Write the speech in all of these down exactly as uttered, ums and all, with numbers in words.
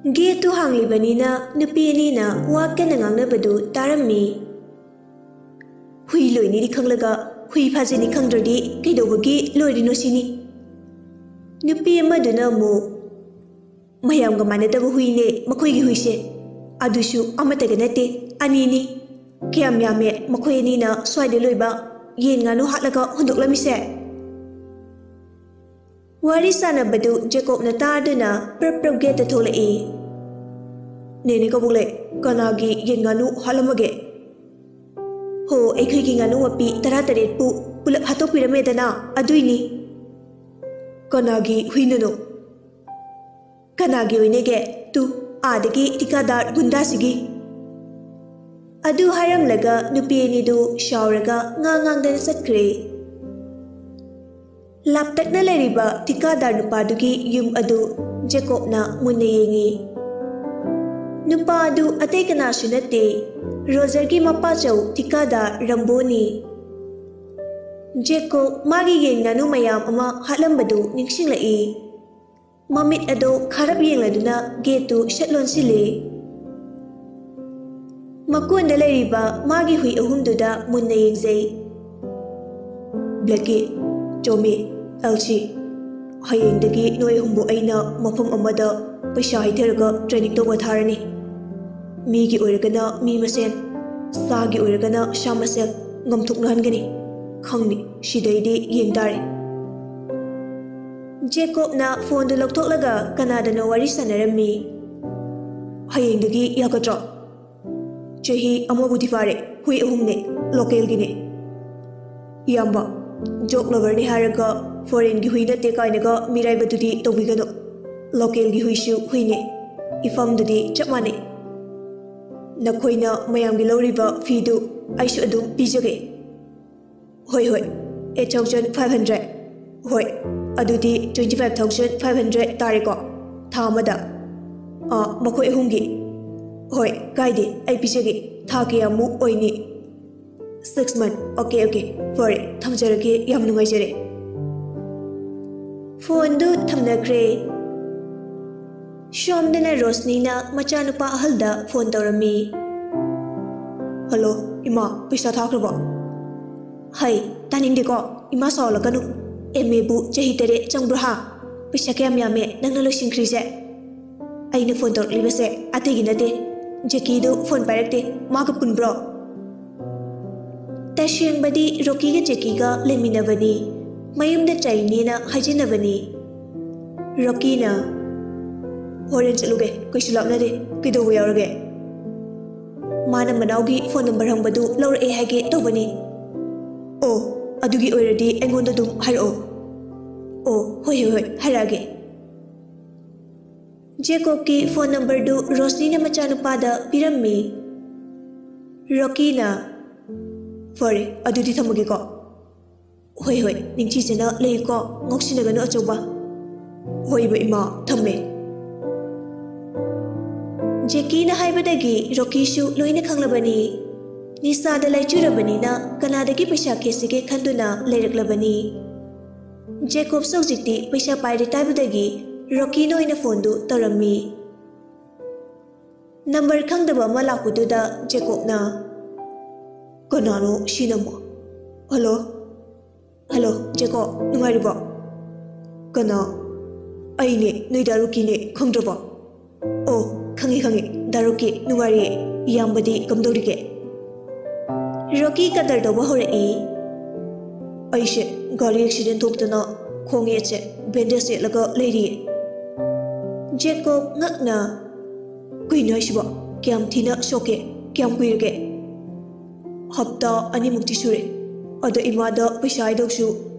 ꯒꯦꯠꯇꯨ ꯍꯥꯡꯂꯤꯕꯅꯤꯅ ꯅꯨꯄꯤ ꯑꯅꯤꯅ ꯋꯥ ꯀꯟꯅ ꯉꯥꯡꯅꯕꯗꯨ ꯇꯥꯔꯝꯃꯤ꯫ "ꯍꯨꯏ ꯂꯣꯏꯅꯤꯗꯤ ꯈꯪꯂꯒ ꯍꯨꯏ ꯐꯥꯖꯅꯤ ꯈꯪꯗ꯭ꯔꯗꯤ ꯀꯩꯗꯧꯕꯒꯤ ꯂꯣꯏꯔꯤꯅꯣ ꯁꯤꯅꯤ?" ꯅꯨꯄꯤ ꯑꯃꯗꯨꯅ ꯑꯃꯨꯛ, "ꯃꯌꯥꯝꯒ ꯃꯥꯟꯅꯗꯕ ꯍꯨꯏꯅꯦ ꯃꯈꯣꯏꯒꯤ ꯍꯨꯏꯁꯦ꯫ ꯑꯗꯨꯁꯨ ꯑꯃꯠꯇꯒ ꯅꯠꯇꯦ, ꯑꯅꯤꯅꯤ꯫ ꯀꯌꯥꯝ ꯌꯥꯝꯃꯦ ꯃꯈꯣꯏ ꯑꯅꯤꯅ ꯁ꯭ꯋꯥꯏꯗ ꯂꯣꯏꯕ ꯌꯦꯟ ꯉꯥꯅꯨ ꯍꯥꯠꯂꯒ ꯍꯨꯟꯗꯣꯛꯂꯝꯃꯤꯁꯦ?" ꯋꯥꯔꯤ ꯁꯥꯟꯅꯕꯗꯨ ꯖꯦꯀꯣꯕꯅ ꯇꯥꯗꯨꯅ ꯄ꯭ꯔꯞ ꯄ꯭ꯔꯞ ꯒꯦꯠꯇ ꯊꯣꯛꯂꯛꯏ꯫ "ꯅꯦꯅꯦ ꯀꯕꯣꯛꯂꯩ, ꯀꯅꯥꯒꯤ ꯌꯦꯟ ꯉꯥꯅꯨ ꯍꯥꯠꯂꯝꯃꯒꯦ?" "ꯍꯣ, ꯑꯩꯈꯣꯏꯒꯤ ꯉꯥꯅꯨ ꯃꯄꯤ ꯇꯔꯥꯇꯔꯦꯠꯄꯨ ꯄꯨꯂꯞ ꯍꯥꯠꯇꯣꯛꯄꯤꯔꯝꯃꯦꯗꯅ, ꯑꯗꯨꯏꯅꯤ꯫" "ꯀꯅꯥꯒꯤ ꯍꯨꯏꯅꯅꯣ?" "ꯀꯅꯥꯒꯤ ꯑꯣꯏꯅꯤꯒꯦ? ꯇꯨ, ꯑꯥꯗꯒꯤ ꯊꯤꯀꯥꯗꯥꯔ ꯒꯨꯟꯗꯥꯁꯤꯒꯤ꯫" ꯑꯗꯨ ꯍꯥꯏꯔꯝꯂꯒ ꯅꯨꯄꯤ ꯑꯅꯤꯗꯨ ꯁꯥꯎꯔꯒ ꯉꯥ ꯉꯥꯡꯗꯅ ꯆꯠꯈ꯭ꯔꯦ꯫ ꯂꯥꯞꯇꯛꯅ ꯂꯩꯔꯤꯕ ꯊꯤꯀꯥꯗꯥꯔ ꯅꯨꯄꯥꯗꯨꯒꯤ ꯌꯨꯝ ꯑꯗꯨ ꯖꯦꯀꯣꯕꯅ ꯃꯨꯟꯅ ꯌꯦꯡꯉꯤ꯫ ꯅꯨꯄꯥ ꯑꯗꯨ ꯑꯇꯩ ꯀꯅꯥꯁꯨ ꯅꯠꯇꯦ, ꯔꯣꯖꯔꯒꯤ ꯃꯄꯥꯆꯧ ꯊꯤꯀꯥꯗꯥꯔ ꯔꯝꯕꯣꯅꯤ꯫ ꯖꯦꯀꯣꯕ ꯃꯥꯒꯤ ꯌꯦꯟ ꯉꯥꯅꯨ ꯃꯌꯥꯝ ꯑꯃ ꯍꯥꯠꯂꯝꯕꯗꯨ ꯅꯤꯡꯁꯤꯡꯂꯛꯏ꯫ ꯃꯃꯤꯠ ꯑꯗꯨ ꯈꯥꯔꯞ ꯌꯦꯡꯂꯗꯨꯅ ꯒꯦꯠꯇꯨ ꯁꯠ ꯂꯣꯟꯁꯤꯜꯂꯤ꯫ ꯃꯀꯣꯟꯗ ꯂꯩꯔꯤꯕ ꯃꯥꯒꯤ ꯍꯨꯏ ꯑꯍꯨꯝꯗꯨꯗ ꯃꯨꯟꯅ ꯌꯦꯡꯖꯩ꯫ "ꯕ꯭ꯂꯦꯀꯤ, ꯆꯣꯃꯤ, ꯑꯦꯜꯁꯤ, ꯍꯌꯦꯡꯗꯒꯤ ꯅꯣꯏ ꯑꯍꯨꯝꯕꯨ ꯑꯩꯅ ꯃꯐꯝ ꯑꯃꯗ ꯄꯩꯁꯥ ꯍꯩꯊꯔꯒ ꯇ꯭ꯔꯦꯅꯤꯡ ꯇꯧꯕ ꯊꯥꯔꯅꯤ꯫ ꯃꯤꯒꯤ ꯑꯣꯏꯔꯒꯅ ꯃꯤ ꯃꯁꯦꯟ, ꯁꯥꯒꯤ ꯑꯣꯏꯔꯒꯅ ꯁꯥ ꯃꯁꯦꯟ ꯉꯝꯊꯣꯛꯅꯍꯟꯒꯅꯤ꯫ ꯈꯪꯅꯤ, ꯁꯤꯗꯩꯗꯤ ꯌꯦꯡ ꯇꯥꯔꯦ꯫" ꯖꯦꯀꯣꯕꯅ ꯐꯣꯟꯗꯨ ꯂꯧꯊꯣꯛꯂꯒ ꯀꯅꯥꯗꯅꯣ ꯋꯥꯔꯤ ꯁꯥꯟꯅꯔꯝꯃꯤ꯫ "ꯍꯌꯦꯡꯗꯒꯤ ꯌꯥꯒꯗ꯭ꯔꯣ? ꯆꯍꯤ ꯑꯃꯕꯨꯗꯤ ꯐꯥꯔꯦ, ꯍꯨꯏ ꯑꯍꯨꯝꯅꯦ, ꯂꯣꯀꯦꯜꯒꯤꯅꯦ꯫" "ꯏꯌꯥꯝꯕ, ꯖꯣꯛ ꯂꯚꯔꯅꯦ ꯍꯥꯏꯔꯒ ꯐꯣꯔꯦꯟꯒꯤ ꯍꯨꯏ ꯅꯠꯇꯦ ꯀꯥꯏꯅꯒ ꯃꯤꯔꯥꯏꯕꯗꯨꯗꯤ ꯇꯧꯕꯤꯒꯅꯨ꯫ ꯂꯣꯀꯦꯜꯒꯤ ꯍꯨꯏꯁꯨ ꯍꯨꯏꯅꯦ, ꯏꯐꯝꯗꯨꯗꯤ ꯆꯞ ꯃꯥꯟꯅꯩ꯫ ꯅꯈꯣꯏꯅ ꯃꯌꯥꯝꯒꯤ ꯂꯧꯔꯤꯕ ꯐꯤꯗꯨ ꯑꯩꯁꯨ ꯑꯗꯨꯝ ꯄꯤꯖꯒꯦ꯫" "ꯍꯣꯏ, ꯍꯣꯏ, eight thousand five hundred꯫ ꯍꯣꯏ, ꯑꯗꯨꯗꯤ twenty five thousand five hundred ꯇꯥꯔꯦꯀꯣ, ꯊꯥ ꯑꯃꯗ?" "ꯑꯥ, ꯃꯈꯣꯏ ꯑꯍꯨꯝꯒꯤ?" "ꯍꯣꯏ, ꯀꯥꯏꯗꯦ, ꯑꯩ ꯄꯤꯖꯒꯦ꯫ ꯊꯥ ꯀꯌꯥꯃꯨꯛ ꯑꯣꯏꯅꯤ?" "Six month꯫ ꯑꯣꯀꯦ, ꯑꯣꯀꯦ, ꯐꯔꯦ, ꯊꯝꯖꯔꯒꯦ, ꯌꯥꯝ ꯅꯨꯡꯉꯥꯏꯖꯔꯦ꯫" ꯐꯣꯟꯗꯨ ꯊꯝꯅꯈ꯭ꯔꯦ꯫ ꯁꯣꯝꯗꯅ ꯔꯣꯁꯅꯤꯅ ꯃꯆꯥꯅꯨꯄꯥ ꯑꯍꯜꯗ ꯐꯣꯟ ꯇꯧꯔꯝꯃꯤ꯫ "ꯍꯜꯂꯣ, ꯏꯃꯥ, ꯄꯩꯁꯥ ꯊꯥꯈ꯭ꯔꯕꯣ?" "ꯍꯩ, ꯇꯥꯅꯤꯡꯗꯦꯀꯣ, ꯏꯃꯥ ꯁꯥꯎꯍꯜꯂꯛꯀꯅꯨ꯫ ꯑꯦꯝ ꯑꯦꯕꯨ ꯆꯍꯤ ꯇꯔꯦꯠ ꯆꯪꯕ꯭ꯔꯣ ꯍꯥ? ꯄꯩꯁꯥ ꯀꯌꯥꯝ ꯌꯥꯝꯃꯦ ꯅꯪꯅ ꯂꯣꯏꯁꯤꯟꯈ꯭ꯔꯤꯁꯦ?" "ꯑꯩꯅ ꯐꯣꯟ ꯇꯧꯔꯛꯂꯤꯕꯁꯦ ꯑꯇꯩꯒꯤ ꯅꯠꯇꯦ꯫ ꯖꯦꯀꯤꯗꯨ ꯐꯣꯟ ꯄꯥꯏꯔꯛꯇꯦ, ꯃꯥꯒ ꯄꯨꯟꯕ꯭ꯔꯣ?" ꯇꯁꯦꯡꯕꯗꯤ ꯔꯣꯀꯤꯒ ꯖꯦꯀꯤꯒ ꯂꯩꯃꯤꯟꯅꯕꯅꯤ, ꯃꯌꯨꯝꯗ ꯆꯩꯅꯦꯅ ꯍꯥꯏꯖꯤꯟꯅꯕꯅꯤ꯫ ꯔꯣꯀꯤꯅ, "ꯍꯣꯔꯦꯟ ꯆꯠꯂꯨꯒꯦ, ꯀꯩꯁꯨ ꯂꯥꯞꯅꯗꯦ, ꯀꯩꯗꯧꯕ ꯌꯥꯎꯔꯒꯦ?" "ꯃꯥꯅ ꯃꯅꯥꯎꯒꯤ ꯐꯣꯟ ꯅꯝꯕꯔ ꯍꯪꯕꯗꯨ ꯂꯧꯔꯛꯑꯦ ꯍꯥꯏꯒꯦ ꯇꯧꯕꯅꯤ꯫" "ꯑꯣ, ꯑꯗꯨꯒꯤ ꯑꯣꯏꯔꯗꯤ ꯑꯩꯉꯣꯟꯗ ꯑꯗꯨꯝ ꯍꯥꯏꯔꯛꯑꯣ꯫" "ꯑꯣ, ꯍꯣꯏ, ꯍꯣꯏ, ꯍꯣꯏ, ꯍꯥꯏꯔꯛꯑꯒꯦ꯫" ꯖꯦꯀꯣꯕꯀꯤ ꯐꯣꯟ ꯅꯝꯕꯔꯗꯨ ꯔꯣꯁꯅꯤꯅ ꯃꯆꯥꯅꯨꯄꯥꯗ ꯄꯤꯔꯝꯃꯤ꯫ ꯔꯣꯀꯤꯅ, "ꯐꯔꯦ, ꯑꯗꯨꯗꯤ ꯊꯝꯃꯒꯦꯀꯣ꯫" "ꯍꯣꯏ, ꯍꯣꯏ, ꯅꯤꯡꯊꯤꯖꯅ ꯂꯩꯌꯨꯀꯣ, ꯉꯥꯎꯁꯤꯟꯅꯒꯅꯨ ꯑꯆꯧꯕ꯫" "ꯍꯣꯏꯕ ꯏꯃꯥ, ꯊꯝꯃꯦ꯫" ꯖꯦꯀꯤꯅ ꯍꯥꯏꯕꯗꯒꯤ ꯔꯣꯀꯤꯁꯨ ꯂꯣꯏꯅ ꯈꯪꯂꯕꯅꯤ꯫ ꯅꯤꯁꯥꯗ ꯂꯥꯏꯆꯨꯔꯕꯅꯤꯅ ꯀꯅꯥꯗꯒꯤ ꯄꯩꯁꯥ ꯈꯦꯠꯁꯤꯒꯦ ꯈꯟꯗꯨꯅ ꯂꯩꯔꯛꯂꯕꯅꯤ꯫ ꯖꯦꯀꯣꯕꯁꯨ ꯍꯧꯖꯤꯛꯇꯤ ꯄꯩꯁꯥ ꯄꯥꯏꯔꯦ ꯇꯥꯕꯗꯒꯤ ꯔꯣꯀꯤꯅ ꯑꯣꯏꯅ ꯐꯣꯟꯗꯨ ꯇꯧꯔꯝꯃꯤ꯫ ꯅꯝꯕꯔ ꯈꯪꯗꯕ ꯑꯃ ꯂꯥꯛꯄꯗꯨꯗ ꯖꯦꯀꯣꯕꯅ, "ꯀꯅꯥꯅꯣ ꯁꯤꯅ ꯑꯃꯨꯛ? ꯍꯜꯂꯣ? ꯍꯜꯂꯣ, ꯖꯦꯀꯣꯕ, ꯅꯨꯡꯉꯥꯏꯔꯤꯕꯣ?" "ꯀꯅꯥ?" "ꯑꯩꯅꯦ, ꯅꯣꯏ ꯗꯥ ꯔꯣꯀꯤꯅꯦ, ꯈꯪꯗ꯭ꯔꯕꯣ?" "ꯑꯣ, ꯈꯪꯉꯦ, ꯈꯪꯉꯦ, ꯗꯥ ꯔꯣꯀꯤ, ꯅꯨꯡꯉꯥꯏꯔꯤꯌꯦ꯫ ꯏꯌꯥꯝꯕꯗꯤ ꯀꯝꯗꯧꯔꯤꯒꯦ?" ꯔꯣꯀꯤ ꯀꯗꯔ ꯇꯧꯕ ꯍꯧꯔꯛꯏ꯫ "ꯑꯩꯁꯦ ꯒꯥꯔꯤ ꯑꯦꯛꯁꯤꯗꯦꯟ ꯊꯣꯛꯇꯅ ꯈꯣꯡ ꯌꯦꯠꯁꯦ ꯕꯦꯟꯗꯦꯖ ꯌꯦꯠꯂꯒ ꯂꯩꯔꯤꯌꯦ꯫" ꯖꯦꯀꯣꯕ ꯉꯛꯅ, "ꯀꯩꯅꯣ ꯍꯥꯏꯁꯤꯕꯣ? ꯀꯌꯥꯝ ꯊꯤꯅ ꯁꯣꯛꯀꯦ? ꯀꯌꯥꯝ ꯀꯨꯏꯔꯒꯦ?" "ꯍꯞꯇꯥ ꯑꯅꯤꯃꯨꯛꯇꯤ ꯁꯨꯔꯦ꯫ ꯑꯗꯣ ꯏꯃꯥꯗ ꯄꯩꯁꯥ ꯍꯥꯏꯗꯧꯁꯨ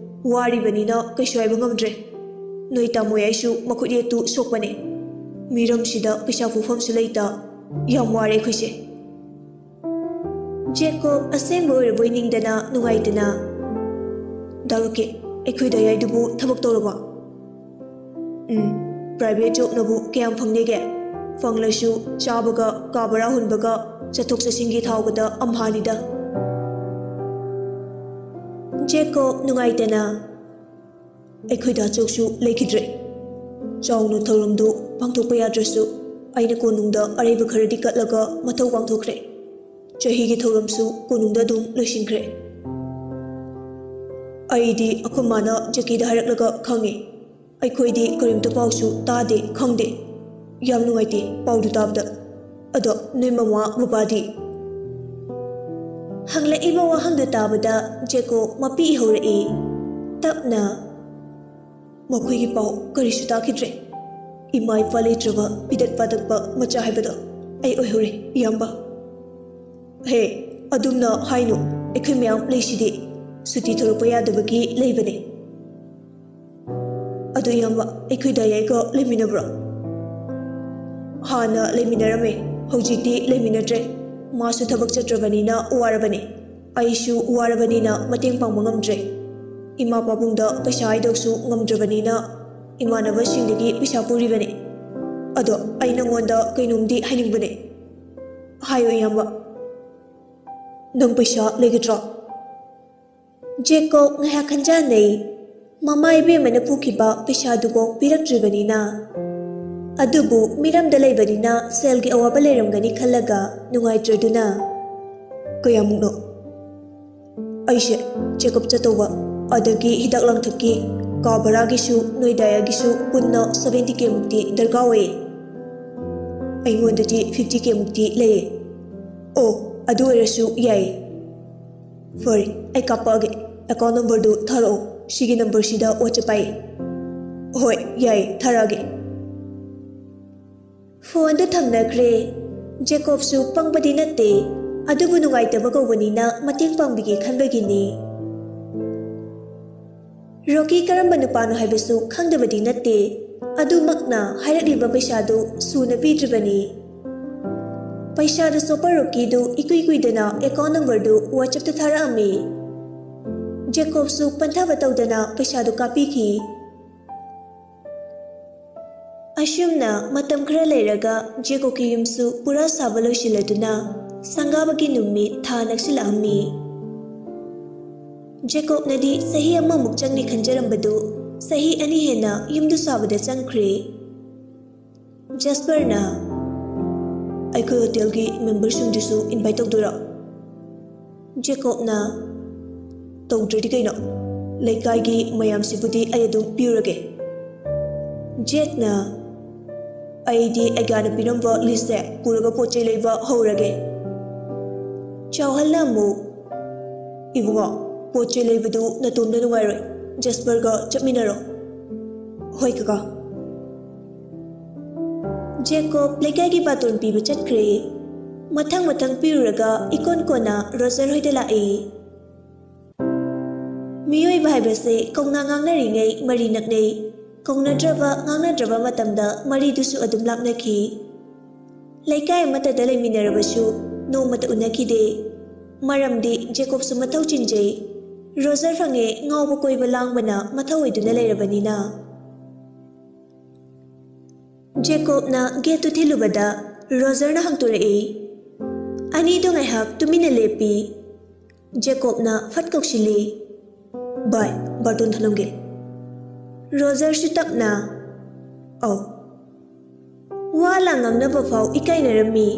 ꯋꯥꯔꯤꯕꯅꯤꯅ ꯀꯩꯁꯨ ꯍꯥꯏꯕ ꯉꯝꯗ꯭ꯔꯦ꯫ ꯅꯣꯏ ꯇꯥꯃꯣ ꯌꯥꯏꯁꯨ ꯃꯈꯨꯠ ꯌꯦꯠꯇꯨ ꯁꯣꯛꯄꯅꯦ꯫ ꯃꯤꯔꯝꯁꯤꯗ ꯄꯩꯁꯥ ꯄꯨꯐꯝꯁꯨ ꯂꯩꯇ꯫ ꯌꯥꯝ ꯋꯥꯔꯦ ꯑꯩꯈꯣꯏꯁꯦ꯫" ꯖꯦꯀꯣꯕ ꯑꯁꯦꯡꯕ ꯑꯣꯏꯔꯕꯣꯏ ꯅꯤꯡꯗꯅ ꯅꯨꯡꯉꯥꯏꯇꯅ, "ꯗꯥ ꯔꯣꯀꯤ, ꯑꯩꯈꯣꯏ ꯗꯥ ꯌꯥꯏꯗꯨꯕꯨ ꯊꯕꯛ ꯇꯧꯔꯕꯣ?" "ꯎꯝ, ꯄ꯭ꯔꯥꯏꯚꯦꯠ ꯖꯣꯕꯅꯕꯨ ꯀꯌꯥꯝ ꯐꯪꯅꯦꯒꯦ? ꯐꯪꯂꯁꯨ ꯆꯥꯕꯒ, ꯀꯥ ꯚꯔꯥ ꯍꯨꯟꯕꯒ, ꯆꯠꯊꯣꯛ ꯆꯠꯁꯤꯟꯒꯤ ꯊꯥꯎꯒꯗ ꯑꯝꯍꯥꯅꯤꯗ꯫" ꯖꯦꯀꯣꯕ ꯅꯨꯡꯉꯥꯏꯇꯅ, "ꯑꯩꯈꯣꯏ ꯗꯥ ꯆꯧꯁꯨ ꯂꯩꯈꯤꯗ꯭ꯔꯦ꯫ ꯆꯥꯎꯅ ꯊꯧꯔꯝꯗꯨ ꯄꯥꯡꯊꯣꯛꯄ ꯌꯥꯗ꯭ꯔꯁꯨ, ꯑꯩꯅ ꯀꯣꯅꯨꯡꯗ ꯑꯔꯩꯕ ꯈꯔꯗꯤ ꯀꯠꯂꯒ ꯃꯊꯧ ꯄꯥꯡꯊꯣꯛꯈ꯭ꯔꯦ꯫ ꯆꯍꯤꯒꯤ ꯊꯧꯔꯝꯁꯨ ꯀꯣꯅꯨꯡꯗ ꯑꯗꯨꯝ ꯂꯣꯏꯁꯤꯟꯈ꯭ꯔꯦ꯫ ꯑꯩꯗꯤ ꯑꯩꯈꯣꯏ ꯃꯥꯅ ꯖꯦꯀꯤꯗ ꯍꯥꯏꯔꯛꯂꯒ ꯈꯪꯉꯦ꯫ ꯑꯩꯈꯣꯏꯗꯤ ꯀꯔꯤꯝꯇ ꯄꯥꯎꯁꯨ ꯇꯥꯗꯦ, ꯈꯪꯗꯦ꯫ ꯌꯥꯝ ꯅꯨꯡꯉꯥꯏꯇꯦ ꯄꯥꯎꯗꯨ ꯇꯥꯕꯗ꯫ ꯑꯗꯣ ꯅꯣꯏ ꯃꯃꯥ ꯕꯕꯥꯗꯤ? ꯍꯪꯂꯛꯏꯕ ꯋꯥꯍꯪꯗꯨ ꯇꯥꯕꯗ ꯖꯦꯀꯣ ꯃꯄꯤ ꯏꯍꯧꯔꯛꯏ꯫ ꯇꯞꯅ, ꯃꯈꯣꯏꯒꯤ ꯄꯥꯎ ꯀꯔꯤꯁꯨ ꯇꯥꯈꯤꯗ꯭ꯔꯦ꯫ ꯏꯃꯥ ꯏꯄꯥ ꯂꯩꯇ꯭ꯔꯕ ꯄꯤꯗꯛ ꯄꯥꯗꯛꯄ ꯃꯆꯥ ꯍꯥꯏꯕꯗꯣ ꯑꯩ ꯑꯣꯏꯍꯧꯔꯦ, ꯏꯌꯥꯝꯕ꯫ ꯍꯦ, ꯑꯗꯨꯝꯅ ꯍꯥꯏꯅꯨ꯫ ꯑꯩꯈꯣꯏ ꯃꯌꯥꯝ ꯂꯩꯁꯤꯗꯤ꯫ ꯁꯨꯇꯤ ꯊꯣꯛꯂꯛꯄ ꯌꯥꯗꯕꯒꯤ ꯂꯩꯕꯅꯦ꯫ ꯑꯗꯨ ꯏꯌꯥꯝꯕ, ꯑꯩꯈꯣꯏ ꯗꯥꯌꯥꯏꯒ ꯂꯩꯃꯤꯟꯅꯕ꯭ꯔꯣ? ꯍꯥꯟꯅ ꯂꯩꯃꯤꯟꯅꯔꯝꯃꯦ, ꯍꯧꯖꯤꯛꯇꯤ ꯂꯩꯃꯤꯟꯅꯗ꯭ꯔꯦ꯫ ꯃꯥꯁꯨ ꯊꯕꯛ ꯆꯠꯇ꯭ꯔꯕꯅꯤꯅ ꯋꯥꯔꯕꯅꯦ꯫ ꯑꯩꯁꯨ ꯋꯥꯔꯕꯅꯤꯅ ꯃꯇꯦꯡ ꯄꯥꯡꯕ ꯉꯝꯗ꯭ꯔꯦ꯫ ꯏꯃꯥ ꯄꯥꯕꯨꯡꯗ ꯄꯩꯁꯥ ꯍꯥꯏꯗꯧꯁꯨ ꯉꯝꯗ꯭ꯔꯕꯅꯤꯅ ꯏꯃꯥꯟꯅꯕꯁꯤꯡꯗꯒꯤ ꯄꯩꯁꯥ ꯄꯨꯔꯤꯕꯅꯦ꯫ ꯑꯗꯣ ꯑꯩ ꯅꯉꯣꯟꯗ ꯀꯩꯅꯣꯝꯗꯤ ꯍꯥꯏꯅꯤꯡꯕꯅꯦ꯫ ꯍꯥꯏꯌꯣ ꯏꯌꯥꯝꯕ꯫ ꯅꯪ ꯄꯩꯁꯥ ꯂꯩꯒꯗ꯭ꯔꯣ? ꯖꯦꯀꯣꯕ ꯉꯥꯏꯍꯥꯛ ꯈꯟꯖꯥꯟꯅꯩ꯫ ꯃꯃꯥ ꯏꯕꯦꯝꯃꯅ ꯄꯨꯈꯤꯕ ꯄꯩꯁꯥꯗꯨꯐꯥꯎ ꯄꯤꯔꯛꯇ꯭ꯔꯤꯕꯅꯤꯅ꯫ ꯑꯗꯨꯕꯨ ꯃꯤꯔꯝꯗ ꯂꯩꯕꯅꯤꯅ ꯁꯦꯜꯒꯤ ꯑꯋꯥꯕ ꯂꯩꯔꯝꯒꯅꯤ ꯈꯜꯂꯒ ꯅꯨꯡꯉꯥꯏꯇ꯭ꯔꯗꯨꯅ꯫ ꯀꯌꯥꯃꯨꯛꯅꯣ? ꯑꯩꯁꯦ ꯆꯦꯛꯑꯞ ꯆꯠꯇꯧꯕ, ꯑꯗꯒꯤ ꯍꯤꯗꯥꯛ ꯂꯥꯡꯊꯛꯀꯤ, ꯀꯥ ꯚꯔꯥꯒꯤꯁꯨ ꯅꯣꯏ ꯗꯥꯌꯥꯒꯤꯁꯨ ꯄꯨꯟꯅ ꯁꯚꯦꯟꯇꯤ ꯀꯦ ꯃꯨꯛꯇꯤ ꯗꯔꯀꯥꯔ ꯑꯣꯏꯌꯦ꯫ ꯑꯩꯉꯣꯟꯗꯗꯤ ꯐꯤꯐꯇꯤ ꯀꯦ ꯃꯨꯛꯇꯤ ꯂꯩꯌꯦ꯫ ꯑꯣ, ꯑꯗꯨ ꯑꯣꯏꯔꯁꯨ ꯌꯥꯏꯌꯦ꯫ ꯐꯔꯦ, ꯑꯩ ꯀꯥꯞꯄꯛꯑꯒꯦ꯫ ꯑꯦꯀꯥꯎꯟ ꯅꯝꯕꯔꯗꯨ ꯊꯥꯔꯛꯑꯣ꯫ ꯁꯤꯒꯤ ꯅꯝꯕꯔꯁꯤꯗ WhatsApp ꯄꯥꯏ꯫ ꯍꯣꯏ, ꯌꯥꯏꯌꯦ, ꯊꯥꯔꯛꯑꯒꯦ꯫ ꯐꯣꯟꯗꯨ ꯊꯝꯅꯈ꯭ꯔꯦ꯫ ꯖꯦꯀꯣꯕꯁꯨ ꯄꯪꯕꯗꯤ ꯅꯠꯇꯦ, ꯑꯗꯨꯕꯨ ꯅꯨꯡꯉꯥꯏꯇꯕ ꯀꯧꯕꯅꯤꯅ ꯃꯇꯦꯡ ꯄꯥꯡꯕꯤꯒꯦ ꯈꯟꯕꯒꯤꯅꯤ꯫ ꯔꯣꯀꯤ ꯀꯔꯝꯕ ꯅꯨꯄꯥꯅꯣ ꯍꯥꯏꯕꯁꯨ ꯈꯪꯗꯕꯗꯤ ꯅꯠꯇꯦ, ꯑꯗꯨꯃꯛꯅ ꯍꯥꯏꯔꯛꯂꯤꯕ ꯄꯩꯁꯥꯗꯨ ꯁꯨꯅ ꯄꯤꯗ꯭ꯔꯤꯕꯅꯤ꯫ ꯄꯩꯁꯥꯗꯨ ꯆꯣꯞꯄ ꯔꯣꯀꯤꯗꯨ ꯏꯀꯨꯏ ꯀꯨꯏꯗꯅ ꯑꯦꯀꯥꯎꯟ ꯅꯝꯕꯔꯗꯨ WhatsAppꯇ ꯊꯥꯔꯛꯑꯝꯃꯤ꯫ ꯖꯦꯀꯣꯕꯁꯨ ꯄꯟꯊꯕ ꯇꯧꯗꯅ ꯄꯩꯁꯥꯗꯨ ꯀꯥꯞꯄꯤꯈꯤ꯫ ꯑꯁꯨꯝꯅ ꯃꯇꯝ ꯈꯔ ꯂꯩꯔꯒ ꯖꯦꯀꯣꯕꯀꯤ ꯌꯨꯝꯁꯨ ꯄꯨꯔꯥ ꯁꯥꯕ ꯂꯣꯏꯁꯤꯜꯂꯗꯨꯅ ꯁꯪꯒꯥꯕꯒꯤ ꯅꯨꯃꯤꯠ ꯊꯥ ꯅꯛꯁꯤꯜꯂꯛꯑꯝꯃꯤ꯫ ꯖꯦꯀꯣꯕꯅꯗꯤ ꯆꯍꯤ ꯑꯃꯃꯨꯛ ꯆꯪꯅꯤ ꯈꯟꯖꯔꯝꯕꯗꯨ ꯆꯍꯤ ꯑꯅꯤ ꯍꯦꯟꯅ ꯌꯨꯝꯗꯨ ꯁꯥꯕꯗ ꯆꯪꯈ꯭ꯔꯦ꯫ ꯖꯦꯁꯄꯔꯅ, "ꯑꯩꯈꯣꯏ ꯍꯣꯇꯦꯜꯒꯤ ꯃꯦꯝꯕꯔꯁꯤꯡꯗꯨꯁꯨ ꯏꯟꯚꯥꯏꯠ ꯇꯧꯗꯣꯏꯔꯣ?" ꯖꯦꯀꯣꯕꯅ, "ꯇꯧꯗ꯭ꯔꯗꯤ ꯀꯩꯅꯣ? ꯂꯩꯀꯥꯏꯒꯤ ꯃꯌꯥꯝꯁꯤꯕꯨꯗꯤ ꯑꯩ ꯑꯗꯨꯝ ꯄꯤꯔꯨꯔꯒꯦ꯫" ꯖꯦꯛꯅ, "ꯑꯩꯗꯤ ꯑꯩꯒꯥꯅ ꯄꯤꯔꯝꯕ ꯂꯤꯁꯁꯦ ꯄꯨꯔꯒ ꯄꯣꯠ ꯆꯩ ꯂꯩꯕ ꯍꯧꯔꯒꯦ꯫" ꯆꯥꯎꯍꯜꯅ ꯑꯃꯨꯛ, "ꯏꯕꯨꯡꯉꯣ, ꯄꯣꯠ ꯆꯩ ꯂꯩꯕꯗꯨ ꯅꯇꯣꯝꯗ ꯅꯨꯡꯉꯥꯏꯔꯣꯏ, ꯖꯦꯁꯄꯔꯒ ꯆꯠꯃꯤꯟꯅꯔꯣ꯫" "ꯍꯣꯏ ꯀꯀꯥ꯫" ꯖꯦꯀꯣꯕ ꯂꯩꯀꯥꯏꯒꯤ ꯕꯥꯇꯣꯟ ꯄꯤꯕ ꯆꯠꯈ꯭ꯔꯦ꯫ ꯃꯊꯪ ꯃꯊꯪ ꯄꯤꯔꯨꯔꯒ ꯏꯀꯣꯟ ꯀꯣꯟꯅ ꯔꯣꯖꯔ ꯍꯣꯏꯗ ꯂꯥꯛꯏ꯫ ꯃꯤꯑꯣꯏꯕ ꯍꯥꯏꯕꯁꯦ ꯀꯧꯅ ꯉꯥꯡꯅꯔꯤꯉꯩ ꯃꯔꯤ ꯅꯛꯅꯩ, ꯀꯧꯅꯗ꯭ꯔꯕ ꯉꯥꯡꯅꯗ꯭ꯔꯕ ꯃꯇꯝꯗ ꯃꯔꯤꯗꯨꯁꯨ ꯑꯗꯨꯝ ꯂꯥꯞꯅꯈꯤ꯫ ꯂꯩꯀꯥꯏ ꯑꯃꯠꯇꯗ ꯂꯩꯃꯤꯟꯅꯔꯕꯁꯨ ꯅꯣꯡꯃꯇ ꯎꯅꯈꯤꯗꯦ꯫ ꯃꯔꯝꯗꯤ ꯖꯦꯀꯣꯕꯁꯨ ꯃꯊꯧ ꯆꯤꯟꯖꯩ꯫ ꯔꯣꯖꯔ ꯐꯪꯉꯦ ꯉꯥꯎꯕ ꯀꯣꯏꯕ ꯂꯥꯡꯕꯅ ꯃꯊꯧ ꯑꯣꯏꯗꯨꯅ ꯂꯩꯔꯕꯅꯤꯅ꯫ ꯖꯦꯀꯣꯕꯅ ꯒꯦꯠꯇꯨ ꯊꯤꯜꯂꯨꯕꯗ ꯔꯣꯖꯔꯅ ꯍꯥꯡꯇꯣꯔꯛꯏ꯫ ꯑꯅꯤꯗꯣ ꯉꯥꯏꯍꯥꯛ ꯇꯨꯃꯤꯟꯅ ꯂꯦꯞꯄꯤ꯫ ꯖꯦꯀꯣꯕꯅ ꯐꯠ ꯀꯧꯁꯤꯜꯂꯤ, "ꯚꯥꯏ, ꯕꯥꯔꯇꯣꯟ ꯊꯅꯝꯒꯦ꯫" ꯔꯣꯖꯔꯁꯨ ꯇꯞꯅ, "ꯑꯧ꯫" ꯋꯥ ꯂꯥꯡ ꯉꯥꯡꯅꯕ ꯐꯥꯎ ꯏꯀꯥꯏꯅꯔꯝꯃꯤ꯫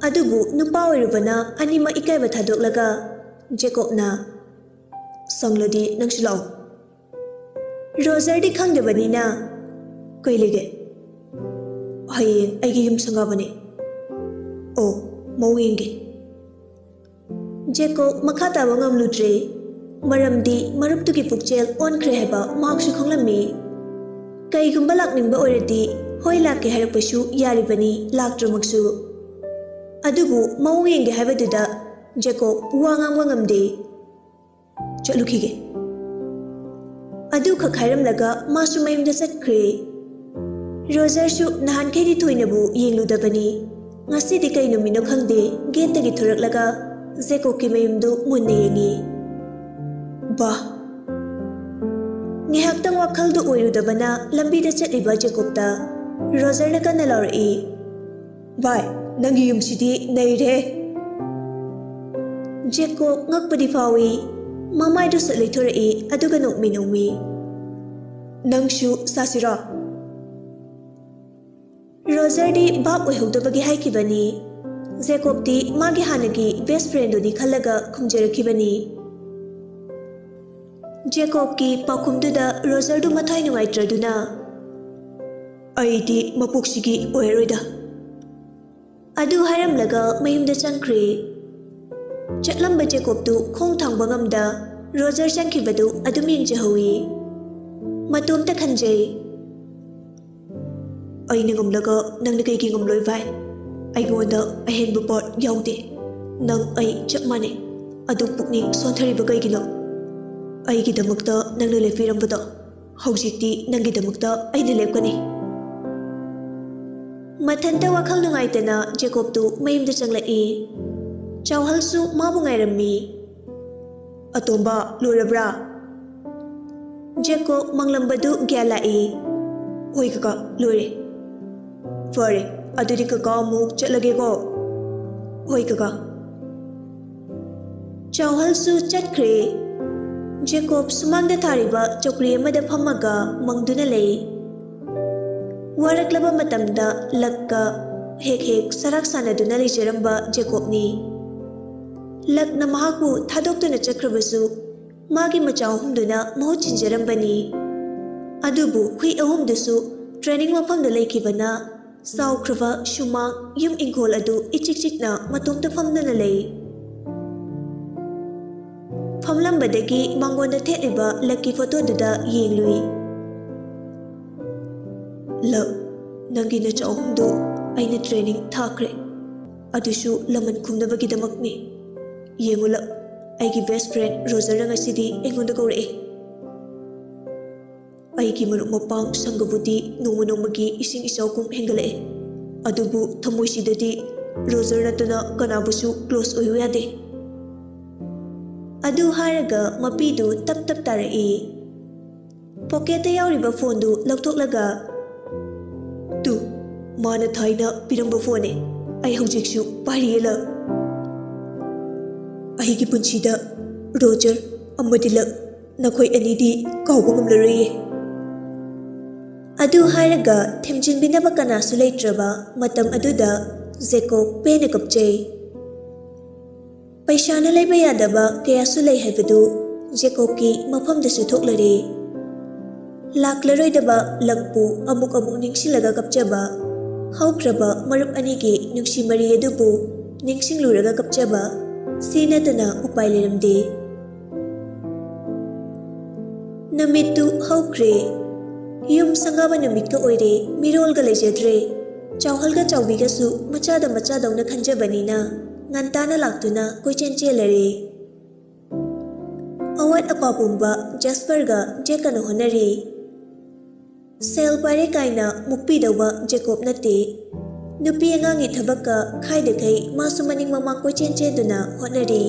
ꯑꯗꯨꯕꯨ ꯅꯨꯄꯥ ꯑꯣꯏꯔꯨꯕꯅ ꯑꯅꯤꯃꯛ ꯏꯀꯥꯏꯕ ꯊꯥꯗꯣꯛꯂꯒ ꯖꯦꯀꯣꯕꯅ, "ꯁꯪꯂꯗꯤ ꯅꯪꯁꯨ ꯂꯥꯛꯑꯣ꯫" ꯔꯣꯖꯔꯗꯤ ꯈꯪꯗꯕꯅꯤꯅ, "ꯀꯩ ꯂꯩꯒꯦ?" "ꯍꯌꯦꯡ ꯑꯩꯒꯤ ꯌꯨꯝ ꯁꯪꯒꯥꯕꯅꯦ꯫" "ꯑꯣ, ꯃꯑꯣꯡ ꯌꯦꯡꯒꯦ꯫" ꯖꯦꯀꯣꯕ ꯃꯈꯥ ꯇꯥꯕ ꯉꯝꯂꯨꯗ꯭ꯔꯦ, ꯃꯔꯝꯗꯤ ꯃꯔꯨꯞꯇꯨꯒꯤ ꯄꯨꯛꯆꯦꯜ ꯑꯣꯟꯈ꯭ꯔꯦ ꯍꯥꯏꯕ ꯃꯍꯥꯛꯁꯨ ꯈꯪꯂꯝꯃꯤ꯫ ꯀꯩꯒꯨꯝꯕ ꯂꯥꯛꯅꯤꯡꯕ ꯑꯣꯏꯔꯗꯤ ꯍꯣꯏ ꯂꯥꯛꯀꯦ ꯍꯥꯏꯔꯛꯄꯁꯨ ꯌꯥꯔꯤꯕꯅꯤ, ꯂꯥꯛꯇ꯭ꯔꯃꯛꯁꯨ꯫ ꯑꯗꯨꯕꯨ ꯃꯑꯣꯡ ꯌꯦꯡꯒꯦ ꯍꯥꯏꯕꯗꯨꯗ ꯖꯦꯀꯣꯕ ꯋꯥ ꯉꯥꯡꯕ ꯉꯝꯗꯦ꯫ "ꯆꯠꯂꯨꯈꯤꯒꯦ꯫" ꯑꯗꯨꯈꯛ ꯍꯥꯏꯔꯝꯂꯒ ꯃꯥꯁꯨ ꯃꯌꯨꯝꯗ ꯆꯠꯈ꯭ꯔꯦ꯫ ꯔꯣꯖꯔꯁꯨ ꯅꯍꯥꯟꯈꯩꯗꯤ ꯊꯣꯏꯅꯕꯨ ꯌꯦꯡꯂꯨꯗꯕꯅꯤ꯫ ꯉꯁꯤꯗꯤ ꯀꯩ ꯅꯨꯃꯤꯠꯅꯣ ꯈꯪꯗꯦ, ꯒꯦꯠꯇꯒꯤ ꯊꯣꯔꯛꯂꯒ ꯖꯦꯀꯣꯕꯀꯤ ꯃꯌꯨꯝꯗꯨ ꯃꯨꯟꯅ ꯌꯦꯡꯉꯤ꯫ ꯕꯥ! ꯉꯥꯏꯍꯥꯛꯇꯪ ꯋꯥꯈꯜꯗꯨ ꯑꯣꯏꯔꯨꯗꯕꯅ ꯂꯝꯕꯤꯗ ꯆꯠꯂꯤꯕ ꯖꯦꯀꯣꯕꯇ ꯔꯣꯖꯔꯅ ꯀꯟꯅ ꯂꯥꯎꯔꯛꯏ, "ꯚꯥꯏ, ꯅꯪꯒꯤ ꯌꯨꯝꯁꯤꯗꯤ ꯅꯩꯔꯦ!" ꯖꯦꯀꯣꯕ ꯉꯛꯄꯗꯤ ꯐꯥꯎꯏ꯫ ꯃꯃꯥꯏꯗꯨꯁꯨ ꯂꯩꯊꯣꯔꯛꯏ, ꯑꯗꯨꯒ ꯅꯣꯛꯃꯤ ꯅꯣꯛꯃꯤ, "ꯅꯪꯁꯨ ꯆꯥꯁꯤꯔꯣ?" ꯔꯣꯖꯔꯗꯤ ꯚꯥꯞ ꯑꯣꯏꯍꯧꯗꯕꯒꯤ ꯍꯥꯏꯈꯤꯕꯅꯤ꯫ ꯖꯦꯀꯣꯕꯇꯤ ꯃꯥꯒꯤ ꯍꯥꯟꯅꯒꯤ ꯕꯦꯁ ꯐ꯭ꯔꯦꯟꯗꯨꯅꯤ ꯈꯜꯂꯒ ꯈꯨꯝꯖꯔꯛꯈꯤꯕꯅꯤ꯫ ꯖꯦꯀꯣꯕꯀꯤ ꯄꯥꯎꯈꯨꯝꯗꯨꯗ ꯔꯣꯖꯔꯗꯨ ꯃꯊ꯭ꯋꯥꯏ ꯅꯨꯡꯉꯥꯏꯇ꯭ꯔꯗꯨꯅ, "ꯑꯩꯗꯤ ꯃꯄꯣꯛꯁꯤꯒꯤ ꯑꯣꯏꯔꯔꯣꯏꯗ" ꯑꯗꯨ ꯍꯥꯏꯔꯝꯂꯒ ꯃꯌꯨꯝꯗ ꯆꯪꯈ꯭ꯔꯦ꯫ ꯆꯠꯂꯝꯕ ꯖꯦꯀꯣꯕꯇꯨ ꯈꯣꯡ ꯊꯥꯡꯕ ꯉꯝꯗ ꯔꯣꯖꯔ ꯆꯪꯈꯤꯕꯗꯨ ꯑꯗꯨꯝ ꯌꯦꯡꯖꯍꯧꯏ꯫ ꯃꯇꯣꯝꯇ ꯈꯟꯖꯩ, "ꯑꯩꯅ ꯉꯝꯂꯒ ꯅꯪꯅ ꯀꯩꯒꯤ ꯉꯝꯂꯣꯏ ꯚꯥꯏ? ꯑꯩꯉꯣꯟꯗ ꯑꯍꯦꯟꯕ ꯄꯥꯔꯠ ꯌꯥꯎꯗꯦ꯫ ꯅꯪ ꯑꯩ ꯆꯞ ꯃꯥꯟꯅꯩ꯫ ꯑꯗꯨ ꯄꯨꯛꯅꯤꯡ ꯁꯣꯟꯊꯔꯤꯕ ꯀꯩꯒꯤꯅꯣ? ꯑꯩꯒꯤꯗꯃꯛꯇ ꯅꯪꯅ ꯂꯦꯞꯄꯤꯔꯝꯕꯗꯣ ꯍꯧꯖꯤꯛꯇꯤ ꯅꯪꯒꯤꯗꯃꯛꯇ ꯑꯩꯅ ꯂꯦꯞꯀꯅꯤ꯫" ꯃꯊꯟꯇ ꯋꯥꯈꯜ ꯅꯨꯡꯉꯥꯏꯇꯅ ꯖꯦꯀꯣꯕꯇꯨ ꯃꯌꯨꯝꯗ ꯆꯪꯂꯛꯏ꯫ ꯆꯥꯎꯍꯜꯁꯨ ꯃꯥꯕꯨ ꯉꯥꯏꯔꯝꯃꯤ꯫ "ꯑꯇꯣꯝꯕ, ꯂꯣꯏꯔꯕ꯭ꯔꯥ?" ꯖꯦꯀꯣꯕ ꯃꯪꯂꯝꯕꯗꯨ ꯒ꯭ꯌꯥꯟ ꯂꯥꯛꯏ꯫ "ꯍꯣꯏ ꯀꯀꯥ, ꯂꯣꯏꯔꯦ꯫" "ꯐꯔꯦ, ꯑꯗꯨꯗꯤ ꯀꯀꯥ ꯑꯃꯨꯛ ꯆꯠꯂꯒꯦꯀꯣ꯫" "ꯍꯣꯏ ꯀꯀꯥ꯫" ꯆꯥꯎꯍꯜꯁꯨ ꯆꯠꯈ꯭ꯔꯦ꯫ ꯖꯦꯀꯣꯕ ꯁꯨꯃꯥꯡꯗ ꯊꯥꯔꯤꯕ ꯆꯧꯀ꯭ꯔꯤ ꯑꯃꯗ ꯐꯝꯃꯒ ꯃꯪꯗꯨꯅ ꯂꯩ꯫ ꯋꯥꯔꯛꯂꯕ ꯃꯇꯝꯗ ꯂꯛꯀ ꯍꯦꯛ ꯍꯦꯛ ꯁꯔꯥꯛ ꯁꯥꯟꯅꯗꯨꯅ ꯂꯩꯖꯔꯝꯕ ꯖꯦꯀꯣꯕꯅꯤ꯫ ꯂꯛꯅ ꯃꯍꯥꯛꯄꯨ ꯊꯥꯗꯣꯛꯇꯨꯅ ꯆꯠꯈ꯭ꯔꯕꯁꯨ ꯃꯥꯒꯤ ꯃꯆꯥ ꯑꯍꯨꯝꯗꯨꯅ ꯃꯍꯨꯠ ꯁꯤꯟꯖꯔꯝꯕꯅꯤ꯫ ꯑꯗꯨꯕꯨ ꯍꯨꯏ ꯑꯍꯨꯝꯗꯨꯁꯨ ꯇ꯭ꯔꯦꯅꯤꯡ ꯃꯐꯝꯗ ꯂꯩꯈꯤꯕꯅ ꯆꯥꯎꯈ꯭ꯔꯕ ꯁꯨꯃꯥꯡ, ꯌꯨꯝ ꯏꯪꯈꯣꯜ ꯑꯗꯨ ꯏꯆꯤꯛ ꯆꯤꯛꯅ ꯃꯇꯣꯝꯇ ꯐꯝꯗꯨꯅ ꯂꯩ꯫ ꯐꯝꯂꯝꯕꯗꯒꯤ ꯃꯉꯣꯟꯗ ꯊꯦꯠꯂꯤꯕ ꯂꯛꯀꯤ ꯐꯣꯇꯣꯗꯨꯗ ꯌꯦꯡꯂꯨꯏ꯫ "ꯂꯛ, ꯅꯪꯒꯤ ꯅꯆꯥ ꯑꯍꯨꯝꯗꯨ ꯑꯩꯅ ꯇ꯭ꯔꯦꯅꯤꯡ ꯊꯥꯈ꯭ꯔꯦ, ꯑꯗꯨꯁꯨ ꯂꯃꯟ ꯈꯨꯝꯅꯕꯒꯤꯗꯃꯛꯅꯤ꯫ ꯌꯦꯡꯉꯨ ꯂꯛ, ꯑꯩꯒꯤ ꯕꯦꯁ ꯐ꯭ꯔꯦꯟ ꯔꯣꯖꯔꯅ ꯉꯁꯤꯗꯤ ꯑꯩꯉꯣꯟꯗ ꯀꯧꯔꯛꯑꯦ꯫ ꯑꯩꯒꯤ ꯃꯔꯨꯞ ꯃꯄꯥꯡ ꯁꯪꯒꯕꯨꯗꯤ ꯅꯣꯡꯃ ꯅꯣꯡꯃꯒꯤ ꯏꯁꯤꯡ ꯏꯆꯥꯎꯒꯨꯝ ꯍꯦꯟꯒꯠꯂꯛꯑꯦ, ꯑꯗꯨꯕꯨ ꯊꯃꯣꯏꯁꯤꯗꯗꯤ ꯔꯣꯖꯔ ꯅꯠꯇꯅ ꯀꯅꯥꯕꯨꯁꯨ ꯀ꯭ꯂꯣꯁ ꯑꯣꯏꯌꯨ ꯌꯥꯗꯦ꯫" ꯑꯗꯨ ꯍꯥꯏꯔꯒ ꯃꯄꯤꯗꯨ ꯇꯞ ꯇꯞ ꯇꯥꯔꯛꯏ꯫ ꯄꯣꯀꯦꯠꯇ ꯌꯥꯎꯔꯤꯕ ꯐꯣꯟꯗꯨ ꯂꯧꯊꯣꯛꯂꯒ, "ꯇꯨ, ꯃꯥꯅ ꯊꯥꯏꯅ ꯄꯤꯔꯝꯕ ꯐꯣꯟꯅꯦ꯫ ꯑꯩ ꯍꯧꯖꯤꯛꯁꯨ ꯄꯥꯏꯔꯤꯌꯦ ꯂꯛ꯫ ꯑꯩꯒꯤ ꯄꯨꯟꯁꯤꯗ ꯔꯣꯖꯔ ꯑꯃꯗꯤ ꯂꯛ, ꯅꯈꯣꯏ ꯑꯅꯤꯗꯤ ꯀꯥꯎꯕ ꯉꯝꯂꯔꯣꯏꯌꯦ꯫" ꯑꯗꯨ ꯍꯥꯏꯔꯒ ꯊꯦꯝꯖꯤꯟꯕꯤꯅꯕ ꯀꯅꯥꯁꯨ ꯂꯩꯇ꯭ꯔꯕ ꯃꯇꯝ ꯑꯗꯨꯗ ꯖꯦꯀꯣꯕ ꯄꯦꯟꯅ ꯀꯞꯆꯩ꯫ ꯄꯩꯁꯥꯅ ꯂꯩꯕ ꯌꯥꯗꯕ ꯀꯌꯥꯁꯨ ꯂꯩ ꯍꯥꯏꯕꯗꯨ ꯖꯦꯀꯣꯕꯀꯤ ꯃꯐꯝꯗꯁꯨ ꯊꯣꯛꯂꯔꯦ꯫ ꯂꯥꯛꯂꯔꯣꯏꯗꯕ ꯂꯛꯄꯨ ꯑꯃꯨꯛ ꯑꯃꯨꯛ ꯅꯤꯡꯁꯤꯡꯂꯒ ꯀꯞꯆꯕ, ꯍꯧꯈ꯭ꯔꯕ ꯃꯔꯨꯞ ꯑꯅꯤꯒꯤ ꯅꯨꯡꯁꯤ ꯃꯔꯤ ꯑꯗꯨꯕꯨ ꯅꯤꯡꯁꯤꯡꯂꯨꯔꯒ ꯀꯞꯆꯕ, ꯁꯤ ꯅꯠꯇꯅ ꯎꯄꯥꯏ ꯂꯩꯔꯝꯗꯦ꯫ ꯅꯨꯃꯤꯠꯇꯨ ꯍꯧꯈ꯭ꯔꯦ꯫ ꯌꯨꯝ ꯁꯪꯒꯥꯕ ꯅꯨꯃꯤꯠꯀ ꯑꯣꯏꯔꯦ, ꯃꯤꯔꯣꯜꯒ ꯂꯩꯖꯗ꯭ꯔꯦ꯫ ꯆꯥꯎꯍꯜꯒ ꯆꯥꯎꯕꯤꯒꯁꯨ ꯃꯆꯥꯗ ꯃꯆꯥꯗꯧꯅ ꯈꯟꯖꯕꯅꯤꯅ ꯉꯟꯇꯥꯅ ꯂꯥꯛꯇꯨꯅ ꯀꯣꯏꯆꯦꯟ ꯆꯦꯜꯂꯔꯦ꯫ ꯑꯋꯥꯠ ꯑꯄꯥ ꯄꯨꯝꯕ ꯖꯦꯁꯄꯔꯒ ꯖꯦꯛꯀꯅ ꯍꯣꯠꯅꯔꯤ꯫ ꯁꯦꯜ ꯄꯥꯏꯔꯦ ꯀꯥꯏꯅ ꯃꯨꯛꯄꯤꯗꯧꯕ ꯖꯦꯀꯣꯕ ꯅꯠꯇꯦ꯫ ꯅꯨꯄꯤ ꯑꯉꯥꯡꯒꯤ ꯊꯕꯛꯀ ꯈꯥꯏꯗꯈꯩ ꯃꯥꯁꯨ ꯃꯅꯤꯡ ꯃꯃꯥꯡ ꯀꯣꯏꯆꯦꯟ ꯆꯦꯟꯗꯨꯅ ꯍꯣꯠꯅꯔꯤ꯫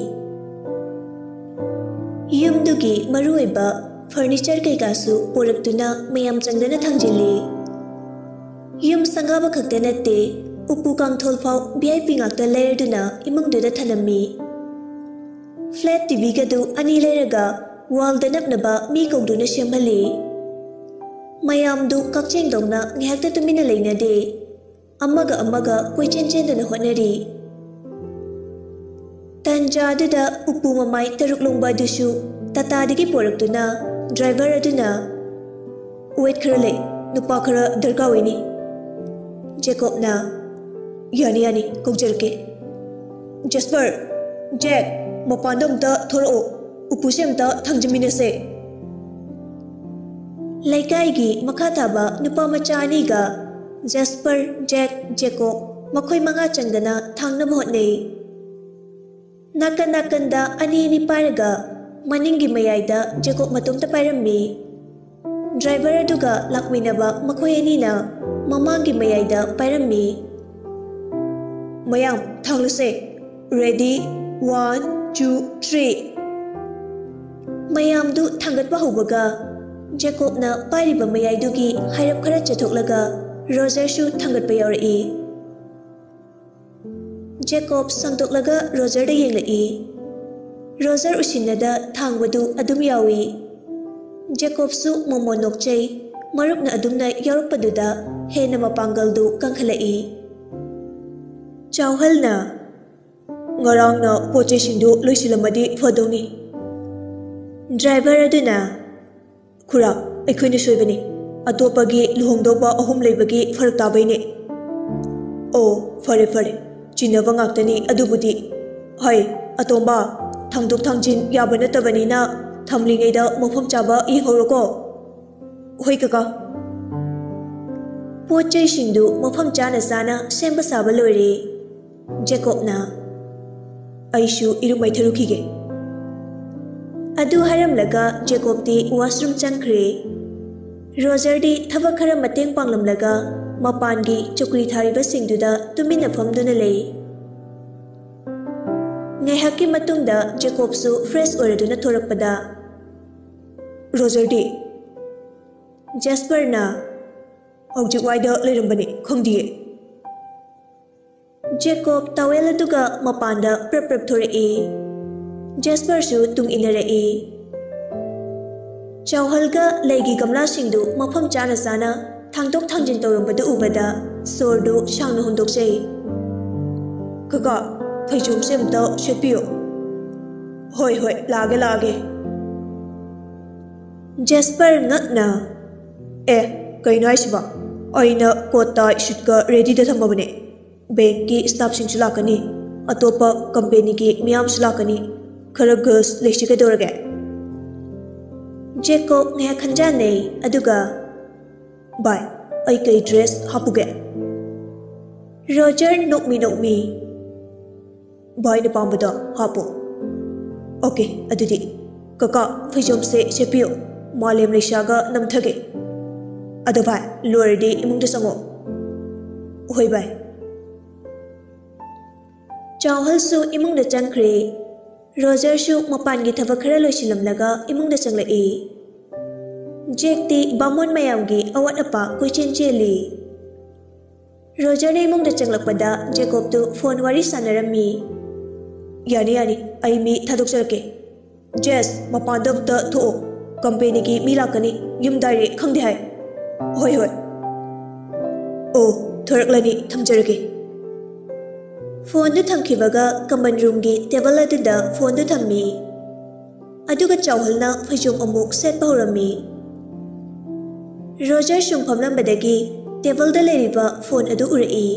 ꯌꯨꯝꯗꯨꯒꯤ ꯃꯔꯨꯑꯣꯏꯕ ꯐꯔꯅꯤꯆꯔ ꯀꯩꯀꯥꯁꯨ ꯄꯨꯔꯛꯇꯨꯅ ꯃꯌꯥꯝ ꯆꯪꯗꯅ ꯊꯥꯡꯖꯤꯜꯂꯤ꯫ ꯌꯨꯝ ꯁꯪꯒꯥꯕ ꯈꯛꯇ ꯅꯠꯇꯦ, ꯎꯄꯨ ꯀꯥꯡꯊꯣꯜ ꯐꯥꯎ ꯚꯤ ꯑꯥꯏ ꯄꯤ ꯉꯥꯛꯇ ꯂꯩꯔꯗꯨꯅ ꯏꯃꯨꯡꯗꯨꯗ ꯊꯅꯝꯃꯤ꯫ ꯐ꯭ꯂꯦꯠ ꯇꯤ ꯚꯤꯒꯗꯨ ꯑꯅꯤ ꯂꯩꯔꯒ ꯋꯥꯜꯗ ꯅꯞꯅꯕ ꯃꯤ ꯀꯧꯗꯨꯅ ꯁꯦꯝꯍꯜꯂꯤ꯫ ꯃꯌꯥꯝꯗꯨ ꯀꯛꯆꯦꯡꯗꯧꯅ ꯉꯥꯏꯍꯥꯛꯇ ꯇꯨꯃꯤꯟꯅ ꯂꯩꯅꯗꯦ꯫ ꯑꯃꯒ ꯑꯃꯒ ꯀꯣꯏꯆꯦꯟ ꯆꯦꯟꯗꯨꯅ ꯍꯣꯠꯅꯔꯤ꯫ ꯇꯟꯖꯥꯗꯨꯗ ꯎꯄꯨ ꯃꯃꯥꯏ ꯇꯔꯨꯛ ꯂꯣꯡꯕ ꯑꯗꯨꯁꯨ ꯇꯥꯇꯥꯗꯒꯤ ꯄꯣꯔꯛꯇꯨꯅ ꯗ꯭ꯔꯥꯏꯚꯔ ꯑꯗꯨꯅ, "ꯋꯦꯠ ꯈꯔ ꯂꯩ, ꯅꯨꯄꯥ ꯈꯔ ꯗꯔꯀꯥꯔ ꯑꯣꯏꯅꯤ꯫" ꯖꯦꯀꯣꯕꯅ, "ꯌꯥꯅꯤ, ꯌꯥꯅꯤ, ꯀꯧꯖꯔꯛꯀꯦ꯫ ꯖꯦꯁꯄꯔ, ꯖꯦꯛ, ꯃꯄꯥꯟꯗ ꯑꯝꯇ ꯊꯣꯔꯛꯑꯣ, ꯎꯄꯨꯁꯦ ꯑꯝꯇ ꯊꯥꯡꯖꯤꯟꯃꯤꯟꯅꯁꯦ꯫" ꯂꯩꯀꯥꯏꯒꯤ ꯃꯈꯥ ꯊꯥꯕ ꯅꯨꯄꯥ ꯃꯆꯥ ꯑꯅꯤꯒ ꯖꯦꯁꯄꯔ, ꯖꯦꯛ, ꯖꯦꯀꯣꯕ, ꯃꯈꯣꯏ ꯃꯉꯥ ꯆꯪꯗꯅ ꯊꯥꯡꯅꯕ ꯍꯣꯠꯅꯩ꯫ ꯅꯥꯀꯟ ꯅꯥꯀꯟꯗ ꯑꯅꯤ ꯑꯅꯤ ꯄꯥꯏꯔꯒ ꯃꯅꯤꯡꯒꯤ ꯃꯌꯥꯏꯗ ꯖꯦꯀꯣꯕ ꯃꯇꯣꯝꯇ ꯄꯥꯏꯔꯝꯃꯤ꯫ ꯗ꯭ꯔꯥꯏꯚꯔ ꯑꯗꯨꯒ ꯂꯥꯛꯃꯤꯟꯅꯕ ꯃꯈꯣꯏ ꯑꯅꯤꯅ ꯃꯃꯥꯡꯒꯤ ꯃꯌꯥꯏꯗ ꯄꯥꯏꯔꯝꯃꯤ꯫ "ꯃꯌꯥꯝ, ꯊꯥꯡꯂꯁꯦ꯫ Ready, one, two, three꯫" ꯃꯌꯥꯝꯗꯨ ꯊꯥꯡꯒꯠꯄ ꯍꯧꯕꯒ ꯖꯦꯀꯣꯕꯅ ꯄꯥꯏꯔꯤꯕ ꯃꯌꯥꯏꯗꯨꯒꯤ ꯍꯥꯏꯔꯞ ꯈꯔ ꯆꯠꯊꯣꯛꯂꯒ ꯔꯣꯖꯔꯁꯨ ꯊꯥꯡꯒꯠꯄ ꯌꯥꯎꯔꯛꯏ꯫ ꯖꯦꯀꯣꯕ ꯁꯥꯡꯗꯣꯛꯂꯒ ꯔꯣꯖꯔꯗ ꯌꯦꯡꯂꯛꯏ꯫ ꯔꯣꯖꯔ ꯎꯁꯤꯟꯅꯗ ꯊꯥꯡꯕꯗꯨ ꯑꯗꯨꯝ ꯌꯥꯎꯏ꯫ ꯖꯦꯀꯣꯕꯁꯨ ꯃꯣꯃꯣꯟ ꯅꯣꯛꯆꯩ꯫ ꯃꯔꯨꯞꯅ ꯑꯗꯨꯝꯅ ꯌꯥꯎꯔꯛꯄꯗꯨꯗ ꯍꯦꯟꯅ ꯃꯄꯥꯡꯒꯜꯗꯨ ꯀꯟꯈꯠꯂꯛꯏ꯫ ꯆꯥꯎꯍꯜꯅ, "ꯉꯔꯥꯡꯅ ꯄꯣꯠ ꯆꯩꯁꯤꯡꯗꯨ ꯂꯣꯏꯁꯤꯜꯂꯝꯃꯗꯤ ꯐꯗꯧꯅꯤ꯫" ꯗ꯭ꯔꯥꯏꯚꯔ ꯑꯗꯨꯅ, "ꯈꯨꯔꯥ, ꯑꯩꯈꯣꯏꯅ ꯁꯣꯏꯕꯅꯤ꯫ ꯑꯇꯣꯞꯄꯒꯤ ꯂꯨꯍꯣꯡꯗꯧꯕ ꯑꯍꯨꯝ ꯂꯩꯕꯒꯤ ꯐꯔꯛ ꯇꯥꯕꯩꯅꯦ꯫" "ꯑꯣ, ꯐꯔꯦ ꯐꯔꯦ, ꯆꯤꯟꯅꯕ ꯉꯥꯛꯇꯅꯤ ꯑꯗꯨꯕꯨꯗꯤ꯫ ꯍꯩ, ꯑꯇꯣꯝꯕ, ꯊꯥꯡꯗꯣꯛ ꯊꯥꯡꯖꯤꯟ ꯌꯥꯕ ꯅꯠꯇꯕꯅꯤꯅ ꯊꯝꯂꯤꯉꯩꯗ ꯃꯐꯝ ꯆꯥꯕ ꯌꯦꯡꯍꯧꯔꯣꯀꯣ꯫" "ꯍꯣꯏ ꯀꯀꯥ꯫" ꯄꯣꯠ ꯆꯩꯁꯤꯡꯗꯨ ꯃꯐꯝ ꯆꯥꯅ ꯆꯥꯅ ꯁꯦꯝꯕ ꯁꯥꯕ ꯂꯣꯏꯔꯦ꯫ ꯖꯦꯀꯣꯕꯅ, "ꯑꯩꯁꯨ ꯏꯔꯨ ꯃꯥꯏꯊꯔꯨꯈꯤꯒꯦ꯫" ꯑꯗꯨ ꯍꯥꯏꯔꯝꯂꯒ ꯖꯦꯀꯣꯕꯇꯤ ꯋꯥꯁꯔꯨꯝ ꯆꯪꯈ꯭ꯔꯦ꯫ ꯔꯣꯖꯔꯗꯤ ꯊꯕꯛ ꯈꯔ ꯃꯇꯦꯡ ꯄꯥꯡꯂꯝꯂꯒ ꯃꯄꯥꯟꯒꯤ ꯆꯧꯀ꯭ꯔꯤ ꯊꯥꯔꯤꯕꯁꯤꯡꯗꯨꯗ ꯇꯨꯃꯤꯟꯅ ꯐꯝꯗꯨꯅ ꯂꯩ꯫ ꯉꯥꯏꯍꯥꯛꯀꯤ ꯃꯇꯨꯡꯗ ꯖꯦꯀꯣꯕꯁꯨ ꯐ꯭ꯔꯦꯁ ꯑꯣꯏꯔꯗꯨꯅ ꯊꯣꯔꯛꯄꯗ, "ꯔꯣꯖꯔꯗꯤ?" ꯖꯦꯁꯄꯔꯅ, "ꯍꯧꯖꯤꯛ ꯋꯥꯏꯗ ꯂꯩꯔꯝꯕꯅꯤ, ꯈꯪꯗꯤꯌꯦ꯫" ꯖꯦꯀꯣꯕ ꯇꯥꯋꯦꯜ ꯑꯗꯨꯒ ꯃꯄꯥꯟꯗ ꯄ꯭ꯔꯞ ꯄ꯭ꯔꯞ ꯊꯣꯔꯛꯏ꯫ ꯖꯦꯁꯄꯔꯁꯨ ꯇꯨꯡ ꯏꯟꯅꯔꯛꯏ꯫ ꯆꯥꯎꯍꯜꯒ ꯂꯩꯒꯤ ꯒꯝꯂꯥꯁꯤꯡꯗꯨ ꯃꯐꯝ ꯆꯥꯅ ꯆꯥꯅ ꯊꯥꯡꯗꯣꯛ ꯊꯥꯡꯖꯤꯟ ꯇꯧꯔꯝꯕꯗꯨ ꯎꯕꯗ ꯁꯣꯔꯗꯨ ꯁꯥꯡꯅ ꯍꯣꯟꯗꯣꯛꯆꯩ꯫ "ꯀꯀꯥ, ꯐꯩꯖꯣꯝꯁꯦ ꯑꯝꯇ ꯁꯦꯠꯄꯤꯌꯣ꯫" "ꯍꯣꯏ, ꯍꯣꯏ, ꯂꯥꯛꯑꯒꯦ, ꯂꯥꯛꯑꯒꯦ꯫" ꯖꯦꯁꯄꯔ ꯉꯛꯅ, "ꯑꯦ, ꯀꯩꯅꯣ ꯍꯥꯏꯁꯤꯕꯣ? ꯑꯩꯅ ꯀꯣꯠ ꯇꯥꯏ ꯁꯨꯠꯀ ꯔꯦꯗꯤꯗ ꯊꯝꯃꯕꯅꯦ꯫ ꯕꯦꯡꯛꯀꯤ ꯁ꯭ꯇꯥꯐꯁꯤꯡꯁꯨ ꯂꯥꯛꯀꯅꯤ, ꯑꯇꯣꯞꯄ ꯀꯝꯄꯦꯅꯤꯒꯤ ꯃꯤꯌꯥꯝꯁꯨ ꯂꯥꯛꯀꯅꯤ꯫ ꯈꯔ ꯒꯁ ꯂꯩꯁꯤ ꯀꯩꯗꯧꯔꯒꯦ?" ꯖꯦꯀꯣꯕ ꯉꯥꯏꯍꯥꯛ ꯈꯟꯖꯥꯟꯅꯩ, ꯑꯗꯨꯒ, "ꯚꯥꯏ, ꯑꯩ ꯀꯩ ꯗ꯭ꯔꯦꯁ ꯍꯥꯞꯄꯨꯒꯦ?" ꯔꯣꯖꯔ ꯅꯣꯛꯃꯤ ꯅꯣꯛꯃꯤ, "ꯚꯥꯏꯅ ꯄꯥꯝꯕꯗꯣ ꯍꯥꯞꯄꯣ꯫" "ꯑꯣꯀꯦ, ꯑꯗꯨꯗꯤ ꯀꯀꯥ, ꯐꯩꯖꯣꯝꯁꯦ ꯁꯦꯠꯄꯤꯌꯣ, ꯃꯥꯂꯦꯝ ꯂꯩꯁꯥꯒ ꯅꯝꯊꯒꯦ꯫" "ꯑꯗꯣ ꯚꯥꯏ, ꯂꯣꯏꯔꯗꯤ ꯏꯃꯨꯡꯗ ꯆꯪꯉꯣ꯫" "ꯍꯣꯏ ꯚꯥꯏ꯫" ꯆꯥꯎꯍꯜꯁꯨ ꯏꯃꯨꯡꯗ ꯆꯪꯈ꯭ꯔꯦ꯫ ꯔꯣꯖꯔꯁꯨ ꯃꯄꯥꯟꯒꯤ ꯊꯕꯛ ꯈꯔ ꯂꯣꯏꯁꯤꯜꯂꯝꯂꯒ ꯏꯃꯨꯡꯗ ꯆꯪꯂꯛꯏ꯫ ꯖꯦꯛꯇꯤ ꯕꯥꯃꯣꯟ ꯃꯌꯥꯝꯒꯤ ꯑꯋꯥꯠ ꯑꯄꯥ ꯀꯣꯏꯆꯦꯟ ꯆꯦꯜꯂꯤ꯫ ꯔꯣꯖꯔꯅ ꯏꯃꯨꯡꯗ ꯆꯪꯂꯛꯄꯗ ꯖꯦꯀꯣꯕꯇꯨ ꯐꯣꯟ ꯋꯥꯔꯤ ꯁꯥꯟꯅꯔꯝꯃꯤ꯫ "ꯌꯥꯅꯤ, ꯌꯥꯅꯤ, ꯑꯩ ꯃꯤ ꯊꯥꯗꯣꯛꯆꯔꯛꯀꯦ꯫ ꯖꯦꯁ, ꯃꯄꯥꯟꯗ ꯑꯝꯇ ꯊꯣꯛꯑꯣ꯫ ꯀꯝꯄꯦꯅꯤꯒꯤ ꯃꯤ ꯂꯥꯛꯀꯅꯤ, ꯌꯨꯝ ꯗꯥꯏꯔꯦꯛ ꯈꯪꯗꯦ ꯍꯥꯏ꯫" "ꯍꯣꯏ, ꯍꯣꯏ꯫ ꯑꯣ, ꯊꯣꯔꯛꯂꯅꯤ, ꯊꯝꯖꯔꯒꯦ꯫" ꯐꯣꯟꯗꯨ ꯊꯝꯈꯤꯕꯒ ꯀꯃꯟ ꯔꯨꯝꯒꯤ ꯇꯦꯕꯜ ꯑꯗꯨꯗ ꯐꯣꯟꯗꯨ ꯊꯝꯃꯤ꯫ ꯑꯗꯨꯒ ꯆꯥꯎꯍꯜꯅ ꯐꯩꯖꯣꯝ ꯑꯃꯨꯛ ꯁꯦꯠꯄ ꯍꯧꯔꯝꯃꯤ꯫ ꯔꯣꯖꯔ ꯁꯨꯝ ꯐꯝꯂꯝꯕꯗꯒꯤ ꯇꯦꯕꯜꯗ ꯂꯩꯔꯤꯕ ꯐꯣꯟ ꯑꯗꯨ ꯎꯔꯛꯏ꯫